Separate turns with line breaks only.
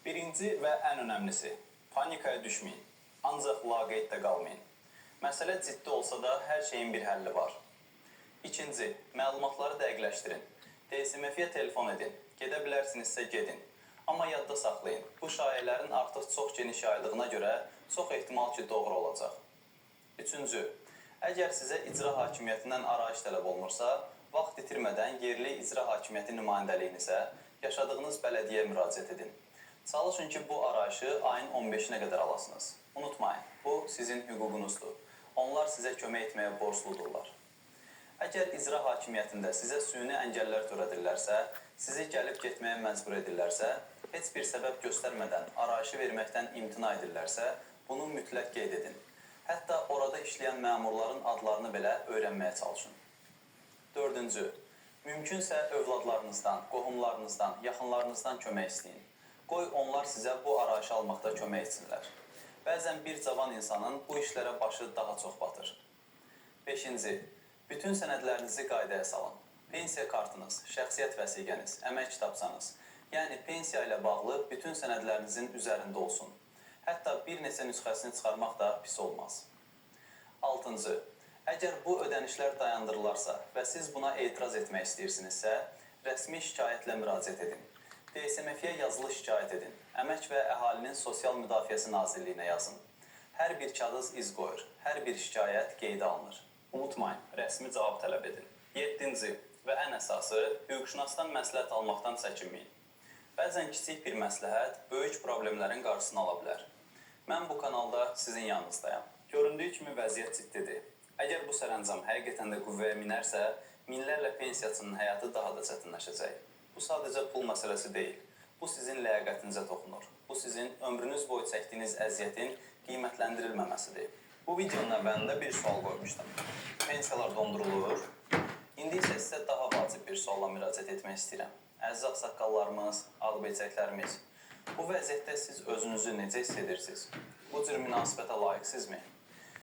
Birinci və ən önəmlisi, panikaya düşməyin. Ancaq laqeyd də qalmayın. Məsələ ciddi olsa da hər şeyin bir həlli var. İkinci, məlumatları dəqiqləşdirin. DSMF-yə telefon edin. Gedə bilərsinizsə gedin. Amma yadda saxlayın, bu şayələrin artıq çox geniş yayıldığına görə çox ehtimal ki, doğru olacaq. Üçüncü, əgər sizə icra hakimiyyətindən arayış tələb olunursa, vaxt itirmədən yerli icra hakimiyyəti nümayəndəliyinizə, yaşadığınız bələdiyyəyə müraciət edin. Çalışın ki, bu arayışı ayın 15-nə qədər alasınız. Unutmayın, bu sizin hüququnuzdur. Onlar sizə kömək etməyə borcludurlar. Əgər icra hakimiyyətində sizə süni əngəllər törədirlərsə, sizi gəlib getməyə məcbur edirlərsə, heç bir səbəb göstərmədən arayışı verməkdən imtina edirlərsə, bunu mütləq qeyd edin. Hətta orada işləyən məmurların adlarını belə öyrənməyə çalışın. Dördüncü, mümkünsə övladlarınızdan, qohumlarınızdan, yaxınlarınızdan kömək istəyin. Qoy onlar sizə bu arayışı almaqda kömək etsinlər. Bəzən bir cavan insanın bu işlərə başı daha çox batır. Beşinci, bütün sənədlərinizi qaydaya salın. Pensiya kartınız, şəxsiyyət vəsiqəniz, əmək kitabçanız, yəni pensiya ilə bağlı bütün sənədlərinizin üzərində olsun. Hətta bir neçə nüsxəsini çıxarmaq da pis olmaz. Altıncı, əgər bu ödənişlər dayandırılarsa və siz buna etiraz etmək istəyirsinizsə, rəsmi şikayətlə müraciət edin. DSMF-yə yazılı şikayət edin. Əmək və Əhalinin Sosial Müdafiəsi Nazirliyinə yazın. Hər bir kağız iz qoyur, hər bir şikayət qeydə alınır. Unutmayın, rəsmi cavab tələb edin. Yeddinci və ən əsası, hüquqşünasdan məsləhət almaqdan çəkinməyin. Bəzən kiçik bir məsləhət böyük problemlərin qarşısını ala bilər. Mən bu kanalda sizin yanınızdayam. Göründüyü kimi vəziyyət ciddidir. Əgər bu sərəncam həqiqətən də qüvvəyə minərsə, minlərlə pensiyaçının həyatı daha da çətinləşəcək. Bu sadəcə pul məsələsi deyil. Bu sizin ləyaqətinizə toxunur. Bu sizin ömrünüz boyu çəkdiyiniz əziyyətin qiymətləndirilməməsidir. Bu videonun əvvəlində bir sual qoymuşdum. Pensiyalar dondurulur. İndi isə sizə daha vacib bir sualla müraciət etmək istəyirəm. Əziz ağsaqqallarımız, ağbelçəklərimiz, bu vəziyyətdə siz özünüzü necə hiss edirsiniz? Bu cür münasibətə layiqsizmi?